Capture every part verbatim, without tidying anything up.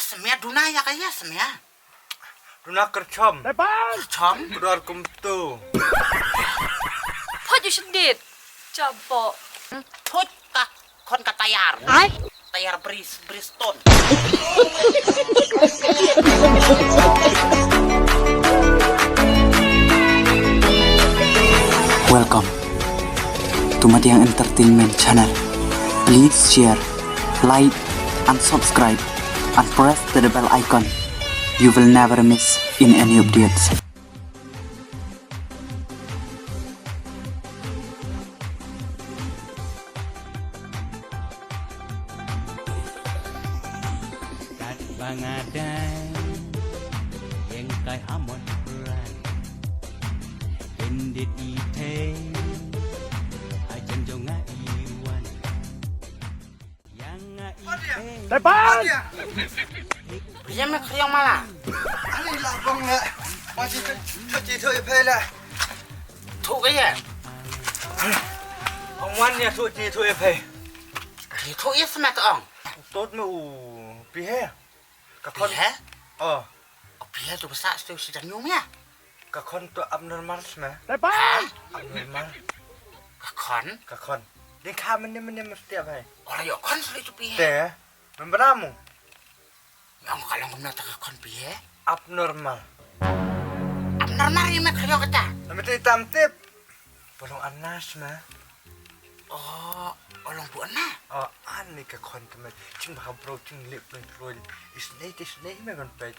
Smia duna ïa ka ïa smia. Duna kyrchom. Kyrchom? Kdor kumtu. Phoh ju shendit. Chapo. Phoh ka khon ka tayar. Ai? Tayar bris, Briston. Welcome to Madiang Entertainment Channel. Please share, like, and subscribe, and press the bell icon. You will never miss in any updates. Kat ba nga dang ïeng kai ha mon pran. Kyndit i thei, ha jan jong nga i wan. Ïa nga i thei. Tepan! Ïa me khriong mala. Ani la bong la. Ma ji tu ji tu i phei la. Thu ka ïa. Ong wan ïa thu ji tu i phei. Ji tu ïa sma to ong. Tot me u pi he. Ka khon. Pi he? Oh. O pi he tu basa stu si dan yum ïa. Ka khon tu abnormal sma. Tepan! Abnormal. Ka khon? Ka khon. Ding kha mene mene mesti abai. Ora yo khon suli tu pi he. Te. Membra mu. Ong ka long kumno ta ka khon pi he? Abnormal. Abnormal ïa me khriong kata. Ame te tam tip. Ba long anas ma. Oh, oh long bu ana. Oh, ani ka khon te me. Ching ba bro ching lip lip lip. Isnei te isnei me ban pet.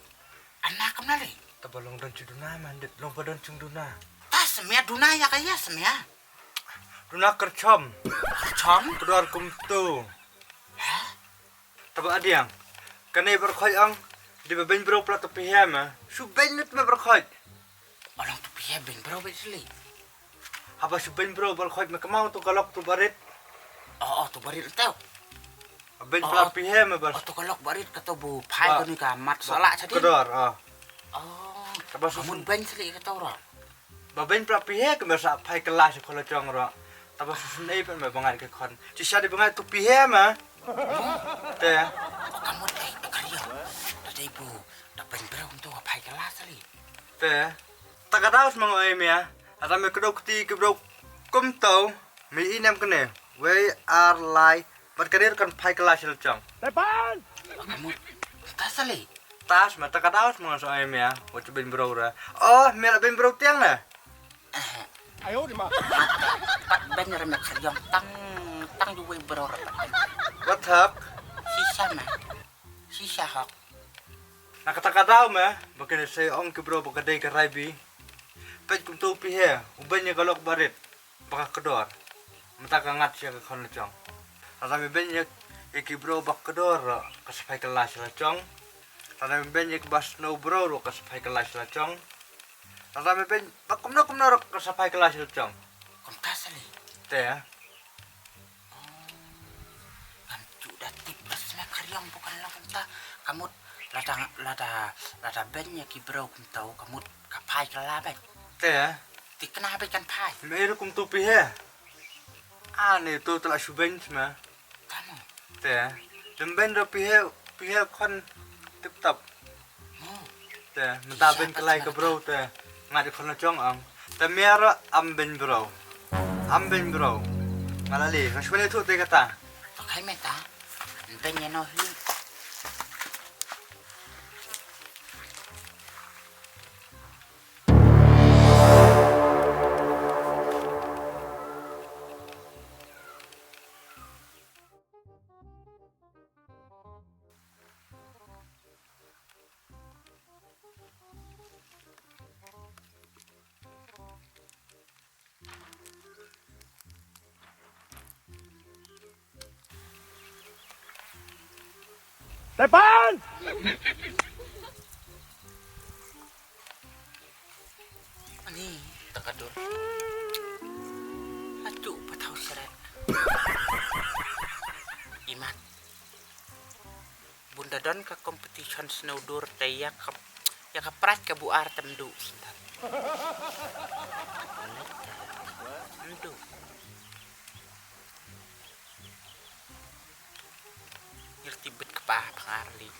Ana kumno le? Ta ba long don ching duna ma dit long ba don ching duna. Ta smia duna ïa ka ïa smia. Duna kyrchom. Kyrchom? Kdor kumtu. Ha? Taba adiang. Kane barkhoi ang. Di ba beng bro pla tu pihe ma. Su beng nut ma barkhoi. Alang tu pihe beng bro ba sili. Haba su beng bro barkhoi ma kamau tu kalok tu barit. Oh, oh, tu barit tau. Beng pla pihe ma bar. Oh, tu kalok barit kata bu phai kani ka mat salak chadin. Kedor, oh. Oh. Taba su mun beng sili kata ora. Ba beng pra pihe ke masa phai kelas ko la chong ro. Taba susun ei pen ba bangai ke khon. Ci sha di bangai tu pihe ma. Te. Kamu te kario. Ta dei bu. Ta beng bro tu phai kelas ali. Te. Ta ka daus mang ei mia. Ata me kedok ti ke bro kum tau. Me inem kene. Wei ar lai. Bat karir kan phai kelas la chong. Tepan. Kamu. Ta sali. Tas ma ta ka daus mang so ei mia. Wat beng bro ra. Oh, me la beng bro tiang na. Ayo di ma. Pat ben ra me khariong tang tang ju wei bro ra pat ben. Wat hak. Sisa ma. Sisa hak. Na kata ka daw ma. Ba kene sei ong ki bro ba ka dei ka raibi. Pet kum tu pihe. U ben ya ka lok barit. Ba ka kedor. Mata ka ngat sia ka khon la chong. Tata me ben ya ki bro ba kedor. Ka sapai ka la chong. Tata me ben ya ki ba snow bro ro ka sapai ka la chong. Tata me ben ba kumno kumno rok ka sapai kelas il chong. Kum ta sali. Te ya. Kan tu da tip bas me khariong bukan lang kum ta. Kamut lada lada lada ben ya ki bro kum tau kamut ka phai kala ben. Te ya. Ti kena ben kan phai. Me ru kum tu pi he. Ani tu tela shu ben sma. Kamu. Te. Dem ben ro pihe pihe khon tip tap. Te menta ben kelai ka bro te. Ngat khon la chong ang. Te miara am ben bro. Am ben bro. Ngalali, ngaswene tu te kata. Pakai meta. Ben ya no hi. Tepan! Ani takadur. Atu patau seret. Imat. Bunda don ka competition snow dur te ya ka ya ka prat ka buar tem du sentat. Ndu. Ngerti bet kepah pengarli.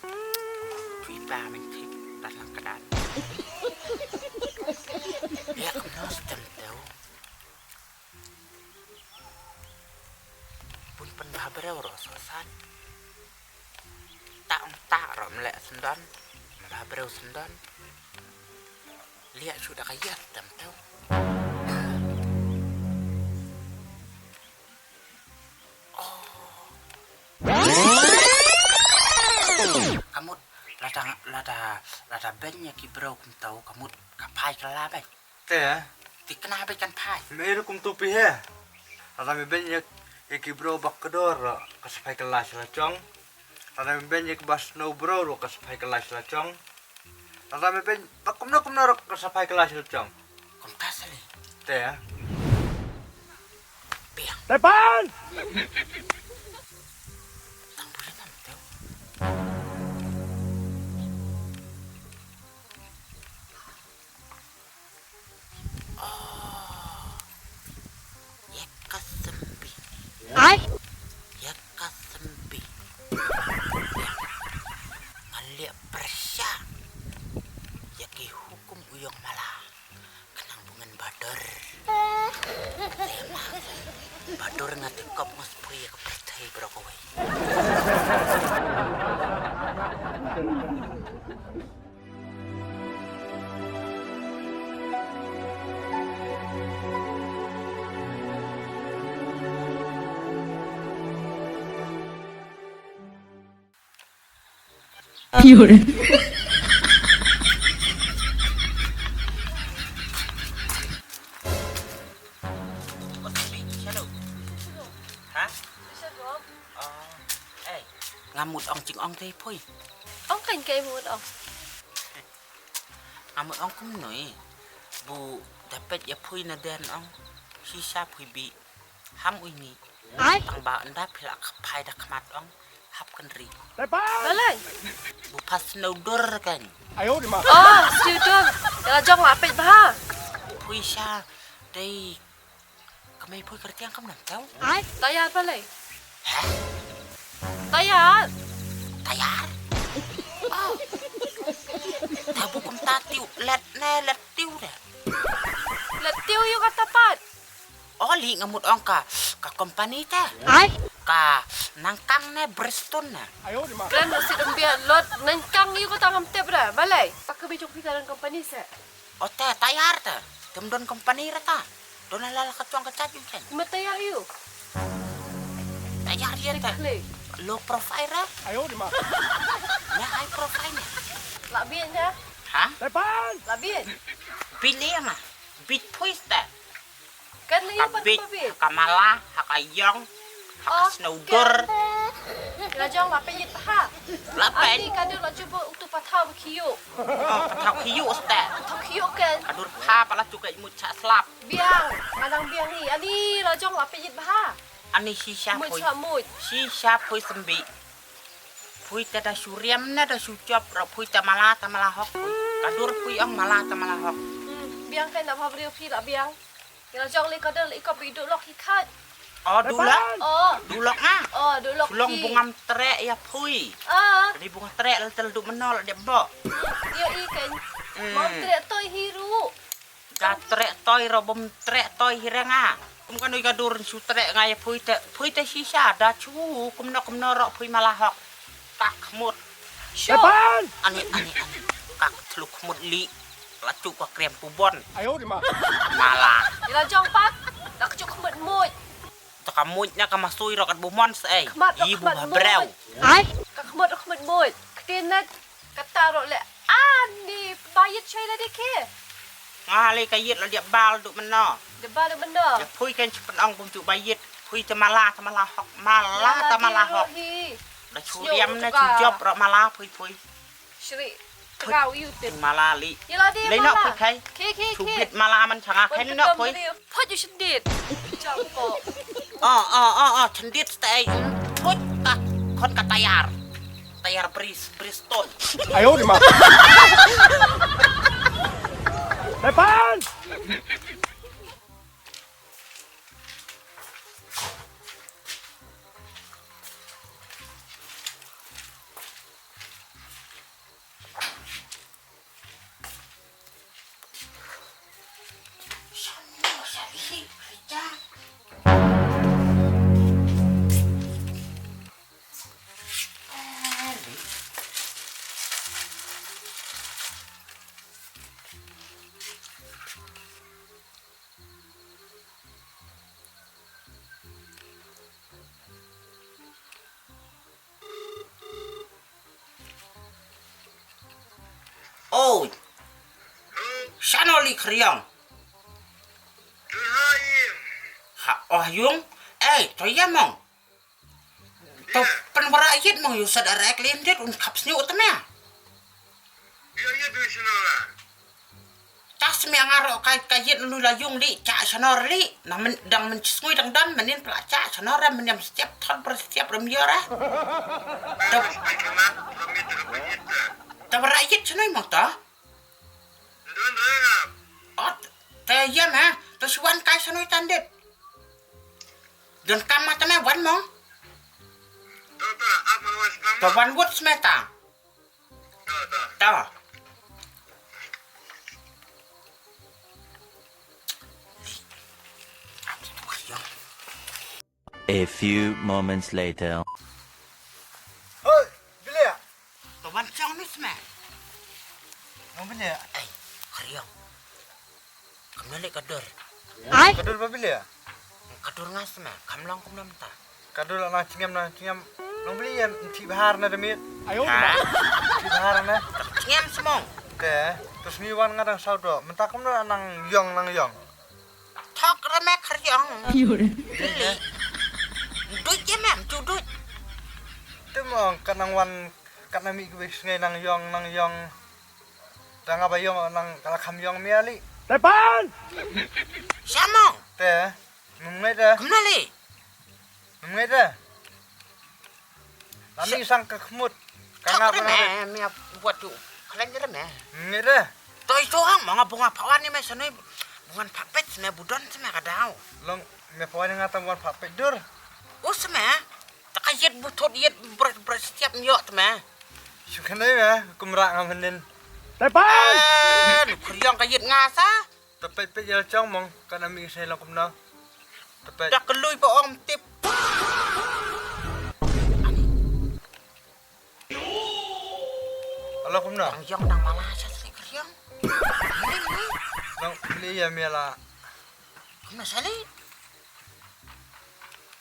Amen thik, dat lang ka dan. Ïa kumno stem teu. Bun pynbha briew ruh sosat. Ta ong ta ruh mleh sendon, bha briew sendon. Liah shu da ka ïa stem teu. Ka mut lada, lada, lada beiñ ïa ki briew kumto, ka mut ka phai kylla beiñ. Te, thikna beiñ kan phai. Me ruh kumto phi he. Lada me beiñ ïa, ïa ki briew ba kdor ruh ka sa phai kylla sha la jong. Lada me beiñ ïa ki ba sniew briew ruh ka sa phai kylla sha la jong. Lada me beiñ ba kumno kumno ruh ka sa phai kylla sha la jong. Kumta sa lei. Te, eh. Biang. Tepan! Tang buli nam teu. Oh. Ïa ka symbi. Ai. Ïa ka symbi. Ngan leh pyrshah ïa ki hukum u ïong mala. Khnang ba ngan ba dur. Ba dur nga te kop nga spui ïa ka pyrthei baroh kawei. Nga mut ong jingong te poi. Ong kan kai mut ong. Nga mut ong kumno i. Bu dapet ïa poi na den ong. Shisha poi bi. Ham ui ni. Ai. Tang ba ynda phi la ka phai da khmat ong. Hap kan ri. Balai. Bu pas snow dur kan. Ayo di ma. Oh, snow dur. Ïa la jong la pet bha. Poi sha. Dei. Kamai poi kyrtiang kam nang tau. Ai. Tayar balai. Hah? Tayar. Tayar? Oh. Tabu kumta tiu let ne let tiu de. Let tiu ïa kata pat. Oli nga mut ong ka, ka company te. Ai. Ka Nangkang ne Bristol ne. Kren lo si dum bia lot Nangkang ïa kata ngam tip re. Balai. Pak ka bijok pita dang company se. Ote tayar te. Tem don company re ta. Don la la ka chuang ka chat yu chen. Ma tayar yu. Tayar ïa te. Low profile re. Ne high profile ne. La bien ne. Ha? La bien. Bien ne ma. Bit pui te. Kan le pat bit. Ka mala, ha ka yong, ha ka snow dur. La jong la peit ha. La peit. Ani ka dur la cuba utu pathaw khiu. Oh, pathaw khiu ste. Pathaw khiu kan. Ka dur pha pa la cuka imut cha slap. Biang, manang biang hi. Ani la jong la peit ha. Ani shisha pui. Mut cha mut. Shisha pui sembi. Pui te da suriam ne da sujop ro pui te mala ta mala hok pui. Ka dur pui ong mala ta mala hok. Biang kan da pha bri phi la biang. Ïa la jong le ka dal i kop i dulok i khat. Oh, dulok? Oh. Dulok nga? Oh, dulok. Sulong hi. Bungam trek ïa phui. Ah. Di bunga trek la tel du menol de bo. Ïa i kan. Hmm. Bungam trek toi hi ru. Da trek toi ro bom trek toi hi renga. Kum ka nui ka dur su trek nga ïa phui te, phui te shisha da chu kumno kumno ro phui malahok. Ka khmut. Shu. Ani, ani, ani. Ka thlu khmut li. La chu ka krem pubon. Ayo di ma. Mala. Ila jong pat. La ka chu khmut muj. Ta ka muj na ka masui ro kat bumon sei. Khmat ro. Ibu khmat ba breu. Muj. Ai. Ka khmut ro khmut muj. Ktinet. Kata ro le. Ani. Bayit chai la dikhe. Nga le ka yit la dia bal du meno. Dia bal du meno. Ya phui kan chu pynong bum chu bayit. Phui te mala te mala hok. Mala te mala hok. Da chu riam na chu jop ro mala phui phui. Shri. Kau yu tin. Mala li. Ila di mala. Lei no phui kai. Ki, ki, ki. Chu bit mala man changa kai no phui. Phui ju shendit. Chang ko. Oh, oh, oh, oh, shendit stay. Phui ta kon ka tayar. Tayar bris, bris ton. Ayo di ma. Depan. Oi. Shano li Khriong? Ha, oh yung. Ei, to ïa mong. To pynwara ïit mong ïu sat ar ek lin dit un khap snyu te me. Ïa ïit dei shano la? Tas me nga ro kai kai ïit lu la yung li cha shano li. Na men dang men sngui dang dan menin pla cha shano ra men yam step thon per step rem ïora. To. Ai kena, kami tu apa ïit ta? To wara ïit shano mong to? Don rengap. Ot, te ïa me, to swan kai shano tan dit. Don kam ma te me wan mong. To ta, apa wan spang? To wan wut smeta. To ta. To. A few moments later. Hoi, bilia. To wan chong ni sme. Nong bilia. Ei, Khriong. Kam na le ka dur. Ai. Ka dur ba bilia. Ka dur nga sme, kam long kum nam ta. Ka dur la nang chingem nang chingem. Nong bilia, mthi bahar na demit. Ayo. Ha? Mthi bahar na. Chingem smong. Te, terus ni wan nga dang sau do. Menta kum na nang yong nang yong. Thok re me Khriong. Pure. Lili. Duit je mem, tu duit. Te mong ka nang wan ka nang mi kwe sngai nang yong nang yong. Tang apa yong nang kala kham yong mi ali. Tepan. Samong. Te. Mum ngai te. Kumna li. Mum ngai te. Lami sang ka khmut. Ka ngap na me me buat tu. Kalen jere me. Ngere. Toi tu hang manga bunga pawan ni me sanoi. Bungan papet me budon me ka dau. Long me pawan nga tang bungan papet dur. Us me. Taka yet butot yet bret bret setiap nyok te me. Sukene me kumra nga menin. Tepan. Eh, nu Khriong ka yet nga sa. Tepet pet ïa la chong mong, ka na mi sai long kumno. Tepet. Dak lui pa ong tip. Ala kumno. Ang yong nang mala sa sri Khriong. Nang li ïa mi la. Kumno sali.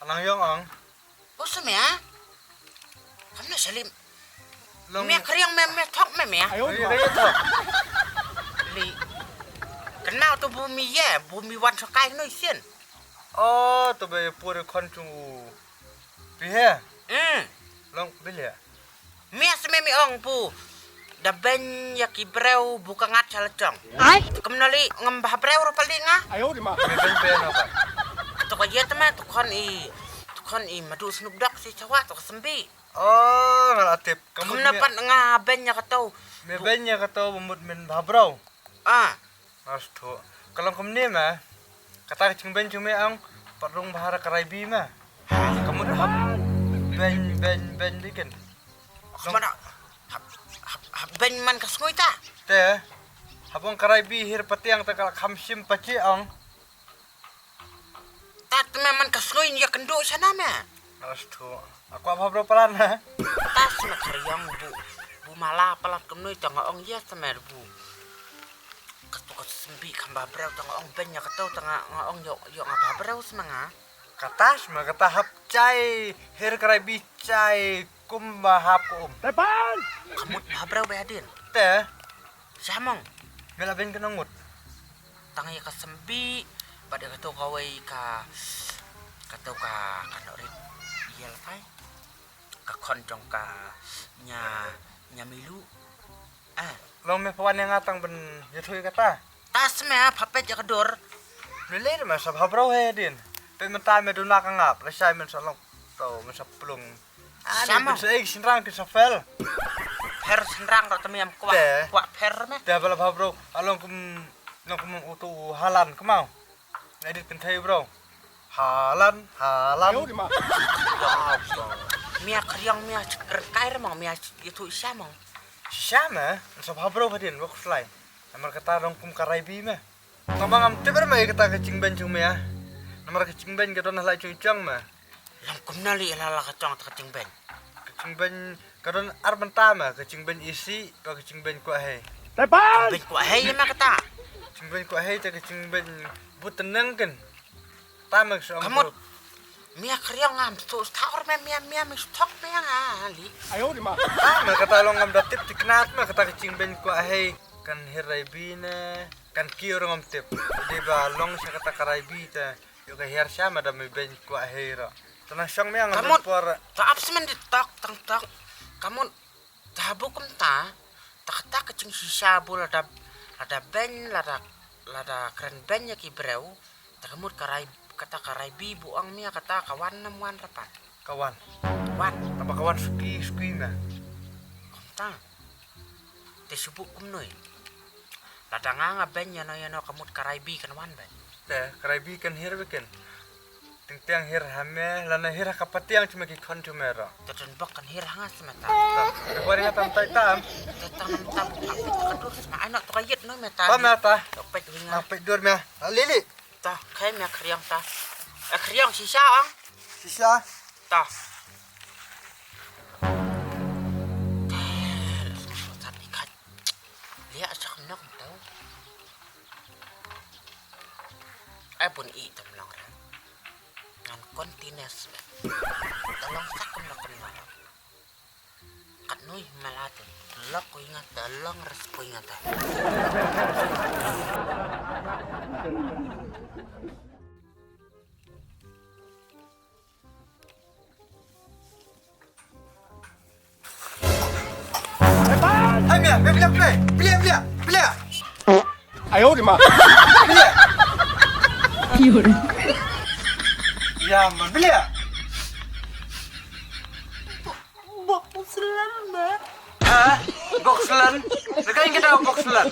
Anang yong ang. Usah me ah. Kam na salim. Long me Khriong me me thok me me ah. Ayo, ayo, ayo, thok. Li. Kenal tu bumi ye, bumi wan sokai no isin. Oh, tu be pur kon chung u. Pi he. Hmm. Long bile. Mia seme mi ong pu. Da ben ïa ki breu bu ka ngat sha la chong. Ai. Kum nali ngam bah breu ro pali nga. Ayo di ma. Me ben pe na ba. To ka yet ma to kon i. To kon i madu snup dok si chawa to ka sembi. Oh, nga la tip. Kum na pat nga ben ïa ka to. Me ben ïa ka to bu mut men bah breu. Ah. Ngas tu. Ka long kumne ma. Kata ka chingben chingme ang pat rung bahar ka raibi ma. Ka mut hap ben ben ben bikin. Mana hap hap hap ben man ka sngui ta. Te. Hap ong ka raibi hir patiang ta ka kham sim pachi ang. Tat me man ka sngui ïa kendu sana me. Ngas tu. Aku apa bro palan ha. Tas me Khriong bu bu mala palat kumnui ta nga ong ïa ta me bu. Katu ka sembi kham ba breu ta nga ong ben ïa katu ta nga nga ong ïoh ïoh nga ba breu sma nga. Kata sma kata hap chai her krai bi chai kum ba hap kum. Tepan. Kamut ba breu ba hadin. Te. Samong. Mela ben ka nongut. Tang ïa ka sembi bad ïa katu kawei ka katu ka ka nok rit ïa la kai. Ka khon jong ka nya nya milu. Ah. Long me pawan ïa nga tang ben ïathuh ïa kata. Ta sma pha peit ïa ka dur. Me lei ma sa bha bro he din. Pe mynta me duna ka ngap la shai men sa long to men sa plung. Ah, ni sa ei sinrang ki sa fel. Pher sinrang ro tamiam kwak kwak pher me. Te bala bha bro along kum long kum utu halan kemau. Edit kynthei bro. Halan, halan. Mia Khriong mia rengkai re mong mia itu sha mong. Sha ma, sa bha bro hadin wak slai. Namar kata rong kum karai bi ma. Tang ba ngam tip re ma kata ka chingben chung mia. Namar ka chingben ka don halai chung chong ma. Long kum na li la la ka chong ta ka chingben. Ka chingben ka don ar bynta ma ka chingben isi ba ka chingben kwah hei. Tepan. Chingben kwah hei ma kata. Chingben kwah hei ta ka chingben but teneng ken. Ta ma ka song. Kamut. Mia Khriong ngam tu sthor me mia mia mi stok me nga li. Ayo di ma. Ta ma kata long ngam da tip tiknat ma kata ka chingben kwah hei. Kan hiar Raibi ne kan kiew ruh ngam tip. Dei ba long sha kata ka Raibi te. Ïoh ka hiar sha ma da me beiñ kwah hei ruh. Te nang shong me nga. Ka mut por. Ta ap semen di tok tang tok. Ka mut ta bu kumta. Ta kata ka jingshisha bu lada, lada beiñ, lada, lada kren beiñ ïa ki briew. Ta ka mut ka Rai, kata ka Raibi bu ong mia kata ka wan nam wan rapat. Ka wan. Wan. Taba ka wan suki suki me. Kumta. Te shu buh kumno. Lada nga nga beiñ ïano ïano ka mut ka Raibi kan wan beiñ. Te ka Raibi kan hiar beiñ kan. Teng teng hiar ha me, lane hiar ha ka patiang cuma ki khon cuma ro. Te don bok kan hiar ha nga semata. Te kwari nga tam tai tam. Te tam tam ka dur sema ai no to ka yet no meta. Tam meta. Tok pek winga. Nang pek dur me. Lili. Ta, khai mia khriang ta. Eh, khriang shisha ang. Shisha. Ta. Ta, sat ikat. Lia sak nok tau. Eh, bun i tam long ran. Ngan continuous. Ta long sak nok nok. Kat nui malate lok ko ingat ta long res ko ingat ta. Hai mia, mia blia play, blia blia blia. Ayo di ma. Blia. Ya ma blia. Bok selen ma. Ha? Bok selen? Naka ing ka dau bok selen?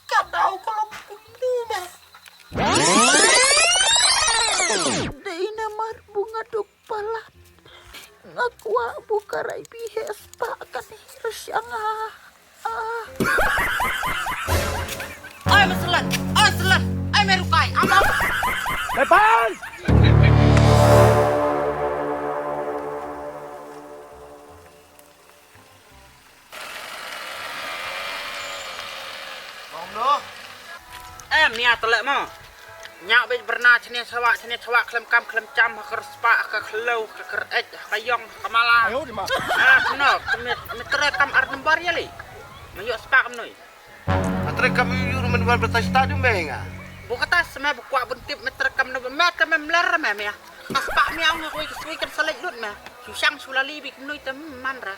Ka dau ka long kumno ma. Dei namar bu nga duk palat. Nga kwah bu ka Raibi heh spah kan hiar sha nga. Ah. Oi, me selen. Oi, selen. Oi, me rukai. Amang. Lepas! Mom noh. Eh, mia telek mo. Nyak bej berna chene chawak, chene chawak klem kam, klem cham, ha ka spah, ha ka khlew, ha ka keret, ha ka yong, ha ka mala. Ayo di ma. Ah, keno, kemi, kemi tere kam ar number ya li. Mayok spah kemnoi. Atre kam yu yu rumen wan bertai stadium me nga. Bu kata seme bu kwak bentip me tere kam no me kam me mler me me. Ka spah me ang ngakoi ke sui kan salek lut me. Susang sulali bi kemnoi te man ra.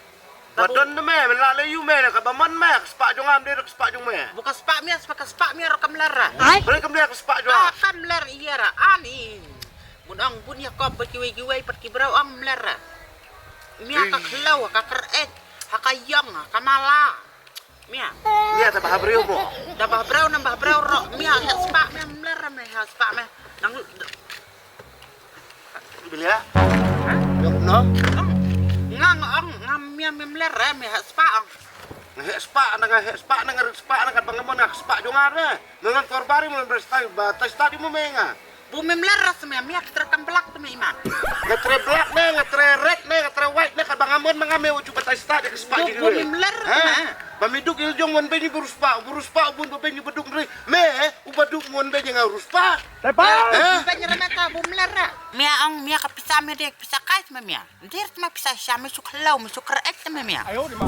Ba don ne me, me la le yu me, ka ba man me, ka spah jong am de ka spah jong me. Bu ka spah me, spah ka spah me ro kam ler ra. Bale kam de ka spah jong. Ah, kam ler iya ra ani. Mun ong bun ya kop ba kiwei kiwei pat ki brau ong mler ra. Mia ka khlew, ka keret, ha ka yong, ka mala. Mia. Mia ta bah breu mo. Da bah breu nam bah breu ro. Mia ha spah me mler me ha spah me. Nang bilia. Yong no. Nga nga ong nga mia me mler me ha spah ong. Nga ha spah na nga ha spah na nga spah na ka bang mo na spah jong are. Nang korbari mo berstai ba tai stadi mo me nga. Bu me mler ra seme mia ki tere kam blak te me iman. Nga tere blak me, nga tere red me, nga tere white me, ka bang amon ma nga me uju batai stadi ka spah. Bu me mler ra seme. Ba me duk il jong mon benyi burus pa, burus pa bun ba benyi beduk mri. Me u ba duk mon benyi nga urus pa. Tepa. Benyi ra me ka bu mler ra. Mia ong mia ka pisa me de pisa kai seme mia. Dir tma pisa sha me suk hlau me suk keret tma mia.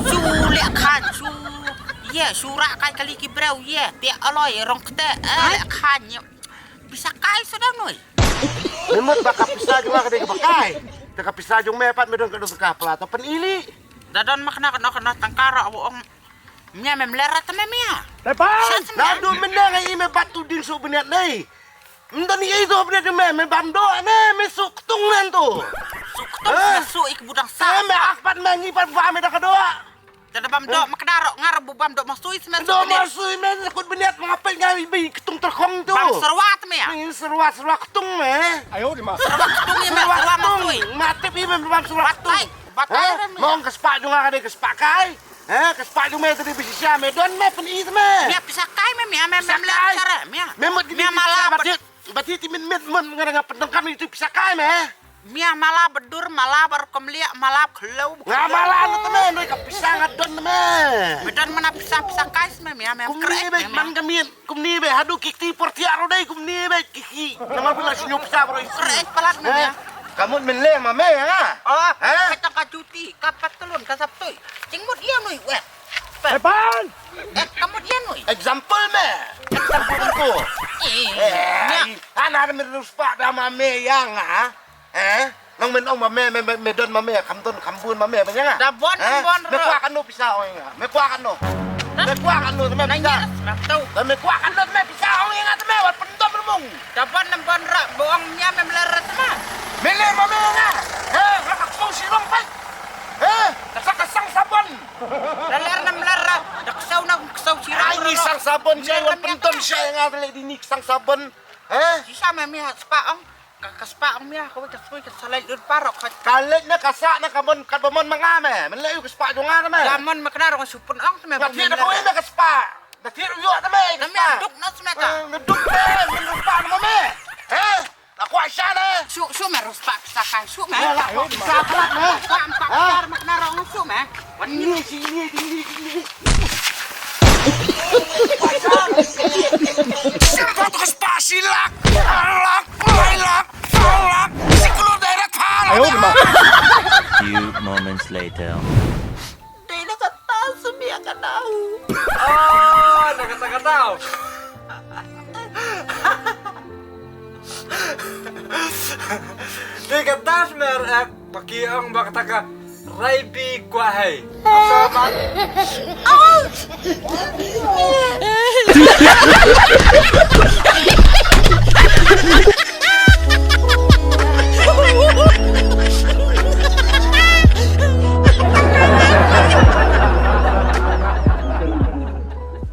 Su lek khan su. Ye su rak kai kali ki breu ye. Te aloi rong kete lek khan ye. Pisa kai sudah noi. Me mut ba ka pisa jong ka dei ka ba kai. Te ka pisa jong me pat me don ka don ka pla ta pen ili. Da don mak na ka no ka no tangkar ong. Mia me mlera tma mia. Tepa. Na du me na ngai me bat tu ding su bniat nei. Mdan i do bne de me me bam do ne me suk tung nan tu. Suk tung me suk ik budang sa. Me ak pat me ngi pat ba me da ka do. Da bam do me kedaro ngar bu bam do masui smen do masui me kut bniat me ngapai ngai bi ketung terkong tu. Bam serwat me ya. Me serwat serwat ketung me. Ayo di ma. Serwat ketung me serwat masui. Mati bi me bam serwat ketung. Batai. Mong ke sepak juga ada ke sepak kai. Ha, ka spah jong me tadi bisi sha me don me pen i me. Mia pisa kai me mia me me mlem cara mia. Me mut mia mala batit batit i min mit mon ngara nga pendengkan itu pisa kai me. Mia mala bedur mala ber kemliak mala khlo. Nga mala anu te me noi ka pisa nga don me. Me don mana pisa pisa kai me mia me. Kumni be man ka min kumni be hadu kiki portiaro dai kumni be kiki. Nama pula sinyo pisa bro. Kre palat me mia. Kamu min le ma me ha. Oh, kata ka juti. Ka patlun ka saptoi. Jingmut ïa noi weh. Epan. Eh, Ka mut ïa no? Example me. Example ko. Eh, eh, ana me riewspah da ma me ïa nga. Eh? Nang men ong ma me, me, me, me don ma me, kham don kham bun ma me, ba ïa nga. Da bun, eh? Bun. Me kwah kano pisa ong ïa nga. Me kwah kano. Me kwah kano me pisa. Me kwah kano me pisa ong ïa nga te me, wat pyndom rmung. Da bun, da bun ra, ba ong ïa me me ler ra te ma. Me ler ma me ïa nga. Eh, nga ka kso shilong pai. Eh, ka sa ka sang sabon. Da ler na me ler ra, da kso na kso shilong. Ai ni sang sabon, jai wan pyndom sha ïa nga te le di ni sang sabon. Eh? Shisha me me ha spah ong. Ka, ka spah ong mia, kawei ka sngui ka sa leit lut baroh ka. Ka leit na ka sah na ka mon, katba mon ma nga me. Men leit ïa ka spah jong nga me. Ka mon ma kena rong shu pynong te me. Nga thied na kawei me ka spah. Nga thied ïa te me ka spah. Duk na smet ta. Eh, nga duk me, men spah na me. Eh? Nga kwah sha ne. Shu, shu me ru spah pisa kai, shu me. Ya lah, ru pisa kai me. Spah empat pisa ma kena rong shu me. Wan ni, sini, sini, sini. Shilak, shilak, shilak, shilak. A few moments later. Dei na kata sumia ka dau. Oh, na kata ka dau. Dei kata sumia, eh, paki ong ba kata ka Raibi kwah hei. Asa man.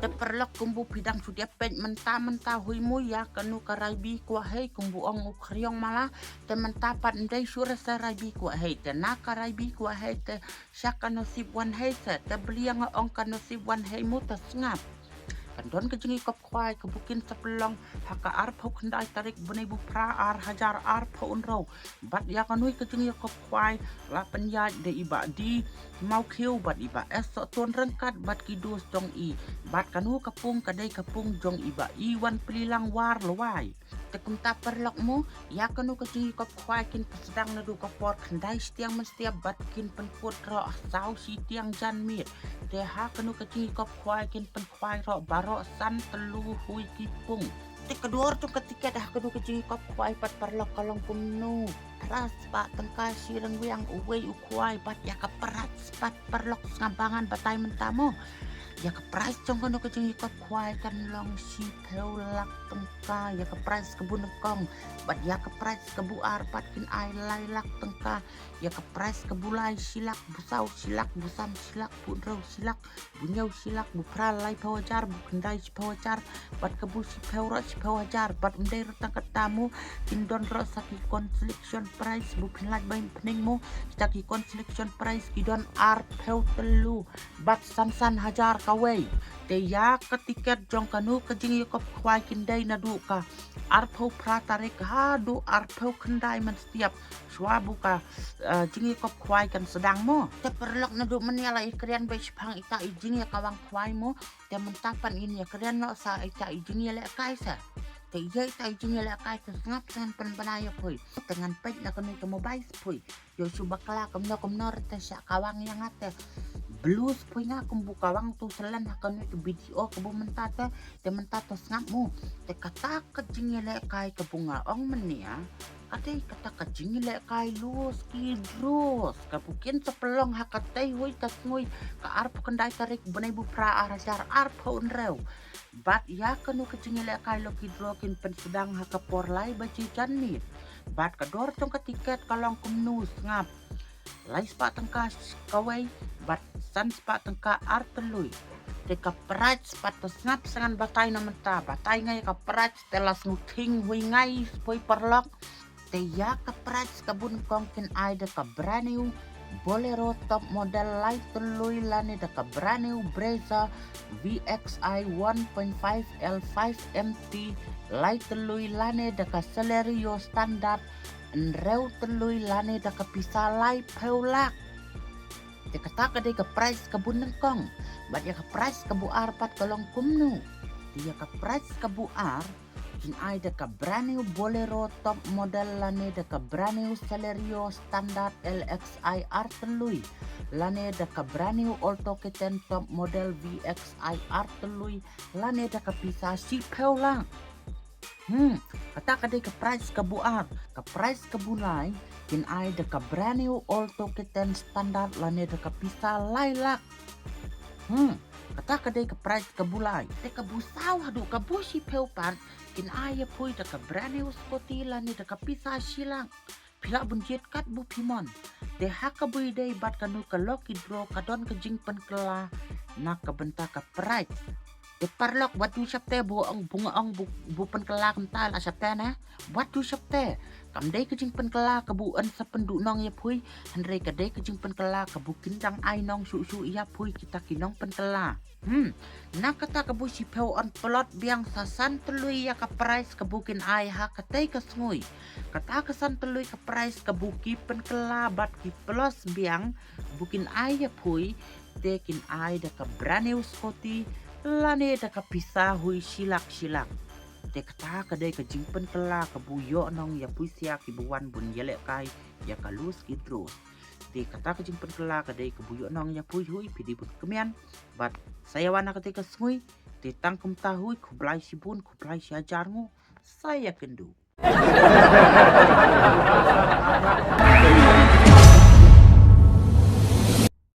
Te paralok kumbu pidang sudia peit mynta mynta hui mu ïa kanu ka Raibi kwah hei kumbu ong u khriong mala. Te mynta pat ndei shu rasa Raibi kwah hei te na ka Raibi kwah hei te sha ka nasib wan hei se, te blia nga ong ka nasib wan hei mu te sngap. Kan don ka jingïakop khwai ka bukin sa pynlong ha ka arphew khyndai tarik bnai bu phra ar hajar arphew hynriew. Bad ïa kanu ka jingïakop khwai la pynïaid da i Bah D Mawkhiew bad i Bah S Sohtun ryngkat bad ki dos jong i. Bad kanu ka pung ka dei ka pung jong i Bah Iwan Pyllilang Warlawai. Te kumta paralok mo, ïa kanu ka jingïakop khwai kin pynsdang naduh ka por khyndai shitiang mynstep bad kin pynkut roh saw shitiang janmiet. Te ha kanu ka jingïakop khwai kin pynkhwai roh baroh san tyllu hui ki pung. Te ka dor jong ka tiket ha kanu ka jingïakop khwai pat paralok ka long kumno. Phra spah tyngka shi ryngwiang uwei u khwai bad ïa ka phra spah paralok sngap ba ngan batai mynta mo. Ïa ka prize jong kano ka jingïakop khwai kan long shiphew lak tyngka, ïa ka prize ka bu nyngkong. Bad ïa ka prize ka bu ar pat kin ai lai lak tyngka. Ïa ka prize ka bu lai shilak, bu saw shilak, bu san shilak, bu hynriew shilak, bu hynñiew shilak, bu phra laiphew hajar, bu khyndai shiphew hajar, bad ka bu shiphew roh shiphew hajar, bad ym dei ruh tang kata mo, kin don roh sa ki consolation prize, bu pynlait ba ïa pynning mo, sa ki consolation prize ki don arphew tyllu, bad san san hajar kawei. Te ïa ka tiket jong kano ka jingïakop khwai kin dei naduh ka arphew phra tarik haduh arphew khyndai mynstep. Shuwa ba ka, eh, jingïakop khwai kan sdang mo. Te paralok naduh mynne la ïakren beit shaphang ita i jingïakawang khwai mo. Te mynta pat ngin ïakren noh sa ita i jingïalehkai sa. Te ïa ita i jingïalehkai sa sngap sa ngan pynbna ïa phi. Te ngan peit na kane ka mobile sa phi. Ïoh shu bakla kumno kumno ruh te sha kawang ïa nga te. Blues phi nga kumbu kawang tu sa lem ha kane ka video kabu mynta te. Te mynta te sngap mo. Te kata ka jingïalehkai kabu nga ong mynne. Ka dei kata ka jingïalehkai lucky draws kabu kin sa pynlong ha katei hui ka sngi ka arphew khyndai tarik bnai bu phra ar hajar arphew hynriew. Bad ïa kano ka jingïalehkai lucky draw kin pynsdang ha ka por lai baje janmiet. Bad ka dor jong ka tiket ka long kumno sngap. Lai spah tyngka kawei bad san spah tyngka ar tylli. Te ka prize pat te sngap sa ngan batai na mynta, batai nga ïa ka prize te la sngewthuh hui ngai sa phi paralok. Te ïa ka prize kabu nyngkong kin ai da ka brand new Bolero top model lai tylli lane da ka brand new Brezza V X I one point five L five M T lai tylli lane da ka Celerio standard hynriew tylli lane da ka pisa laiphew lak. Te kata ka dei ka prize kabu nyngkong. Bad ïa ka prize kabu ar pat ka long kumno. Te ïa ka prize kabu ar Kin ai da ka brand new Bolero top model lane da ka brand new Celerio standard L X I R tylli lane da ka brand new Alto K ten top model V X I R tylli lane da ka pisa shiphew lak. Hmm, kata ka dei ka price ka bu ar, ka price ka bu lai, kin ai da ka brand new Alto K ten standard lane da ka pisa lai lak. Hmm, kata ka dei ka price ka bu lai. Te ka bu saw haduh ka bu shiphew pat, kin ai ïa phi da ka brand new scooty lane da ka pisa shilak. Phi lah ban jied kat bu phi mon. Te ha ka bu i dei bad kano ka lucky draw ka don ka jingpynkylla na ka bynta ka price. Te paralok wat ju sheptieng bu ong bu nga ong bu, bu pynkylla kumta la sheptieng ne. Wat ju sheptieng. Kam dei ka jingpynkylla ka bu yn sa pynduh nong ïa phi. Hynrei ka dei ka jingpynkylla ka bu kin dang ai nong shuh shuh ïa phi kita ki nongpynkylla. Hmm, na kata ka bu shiphew yn plot biang sa san tylli ïa ka price ka bu kin ai ha katei ka sngi. Kata ka san tylli ka price ka bu ki pynkylla bad ki plus biang bu kin ai ïa phi, te kin ai da ka brand new scooty lane da ka pisa hui shilak shilak. Te kata ka dei ka jingpynkylla ka bu ïoh nong ïa phi sha ki bu wan bun ïalehkai ïa ka lucky draw. Te kata ka jingpynkylla ka dei ka bu ïoh nong ïa phi hui phi dei bun kmen. Bad sa ïa wan ha katei ka sngi, te tang kumta hui, khublei shibun, khublei shihajar nguh. Sa ïa kynduh.